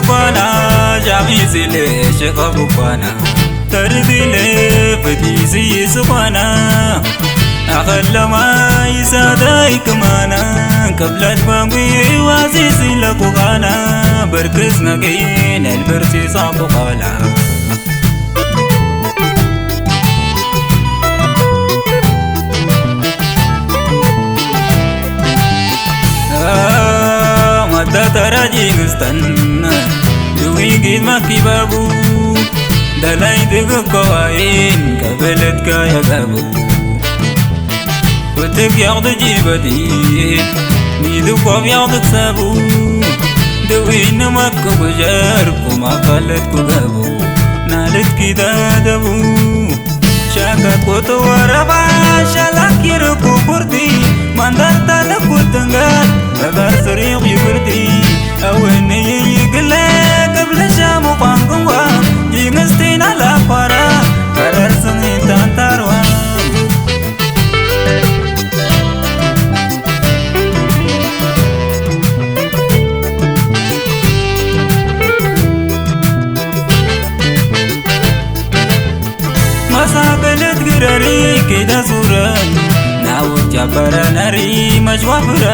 ኳና ጃሚስሌ ሽቐቡ ኳና ተርዲሌ ፍዲስይ ስኳና ኣኸለማይ ሳዳይ ክማና ቅብለት ባንጉ ዋሲስ ለቁቓና በርክስ ነቂ ነልበርሲ ሳቁቓላ መዳተራጂ ምስተን ድዊጊት ማኪባቡ ደላይ ድግኮዋይን ከበለትካ የጋቡ ውትክ ያቕድ ጂበቲ ሚድኮብ ያቕድ ክሰቡ ድዊን ንመክቡ ጀርኩም ኣፋለትኩ ገቡ ናልትኪ ተደቡ ሸከት ቁጥወረባ ሸላኪርኩ ኩርቲ መንደርታ ለኩትንገር መበር ስሪቕ ይኩርቲ ኣወንይ ይግለ ቅብልሻ ምዃንኩንዋ ይንስቲና ላኳራ በረር ስኒታንታርዋ መሳቅልት ግረሪ ኪደ ሱረ ናውት ጃበረ ነሪ መጅዋፍረ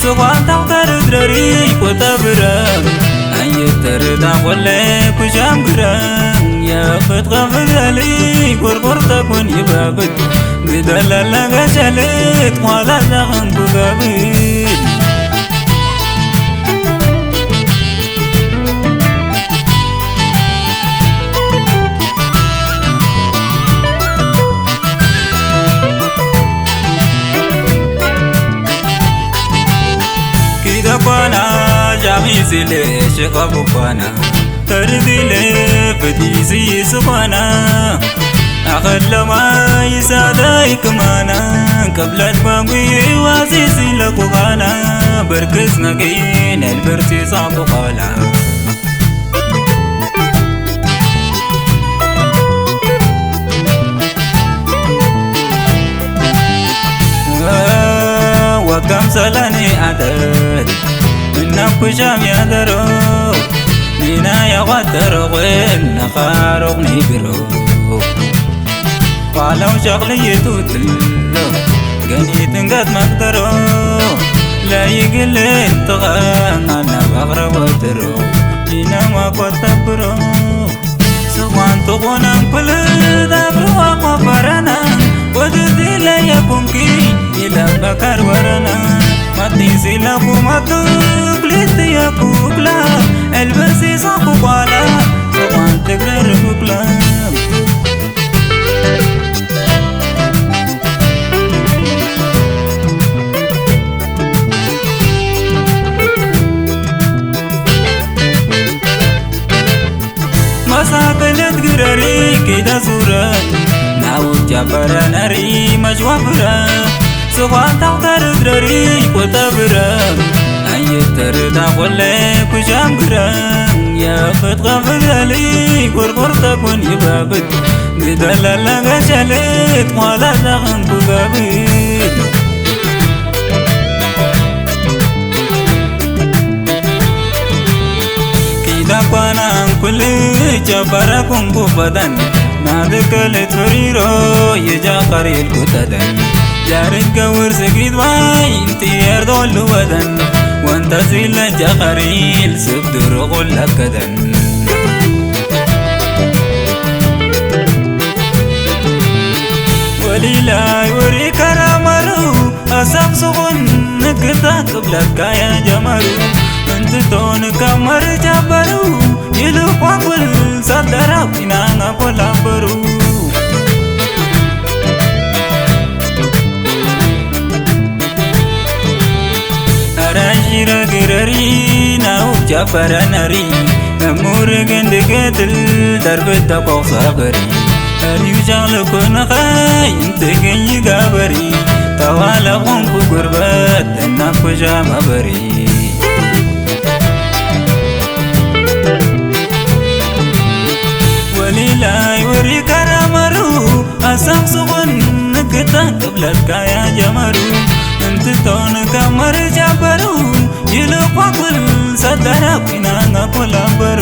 ስኳን ታውተር ድረሪ ቁጠብረ ኣይትርዳ ቆለ ኩሻም ግረ የፍት ቀፍለሊ ጎርጎር ተኩን ይበብት ግደለለ ገሸልት ኳላ ዘኸንኩ ገብት ኪደኳና ጃሚስሌ ሽቐቡኳና ተርዲሌ ፍዲስይ ስኳና ኣኸለማይ ሳዳይ ክማና ቅብለት ባንጉ ዋሲስ ለቁቓና በርክስ ነቂ ነልበርሲ ሳቁቓላ ወከም ሰለኒ ኣተት እናኩሻም ያደሮ ኒና ያቋተሮ ኾን ነኻሮቕ ኒግሮ ቋለው ሸቕሊ ይቱትሎ ገኒትን ገት መቅተሮ ለይግልን ትቐናና ባቕረቦትሮ ኒና ማቆተብሮ ስኳን ትኾነን ኩልት ኣብርዋ ቆፈረና ወድዚ ለየኩንኪ ይለበከር ወረና ማጢስ ይለኩ ማቱ ክልት የኩክላ እልበሲ ሳኩ ቋላ ስኳን ትግረር ኩክላ መሳቅልት ግረሪ ኪደ ሱረ ናውት ጃበረ ነሪ መጅዋፍረ ስኳን ታውተር ድረሪ ቁጠብረ ኣይትርዳ ቆለ ኩሻም ግረ የፍት ቀፍለሊ ጎርጎር ተኩን ይበብት ግደለለ ገሸልት ኳላ ዘኸንኩ ገብት ኪዳኳናን ኩል ጨበረኩም ኩፈተን ናድከልት ፍሪሮ የጃኸሪል ኩተተን ጃርድ ገውር ስጊድ ዋይ እንትየር ዶሉ ወተን ወንተዚለ ጃኸሪል ስብ ድርቑል ለከተን ወሊላይ ወሪ ከራመሩ ኣሳብ ስኹን ንግታ ቅብለትካያ ጀመሩ እንትቶን ከመር ጀበሩ ይልቋቁል ሰደራዊና ናኮላበሩ ኣራንሺረ ግረሪ ናው ጃበረ ነሪ እሙር ግን ድገትል ደርብት ተቆኽሳ በሪ ኣልዩ ሻቕልኩ ንኸይ እንትግኝ ጋበሪ ተዋለ ኾንኩ ጉርበት እናኩሻ ማበሪ ወሊላይ ወሪ ከራመሩ ኣሳብ ስኹን ንግታ ቅብለትካያ ጀመሩ እንትቶን ከመር ጃበሩ ይልቋቁል ሰጠራ ቁና ናኮላበሩ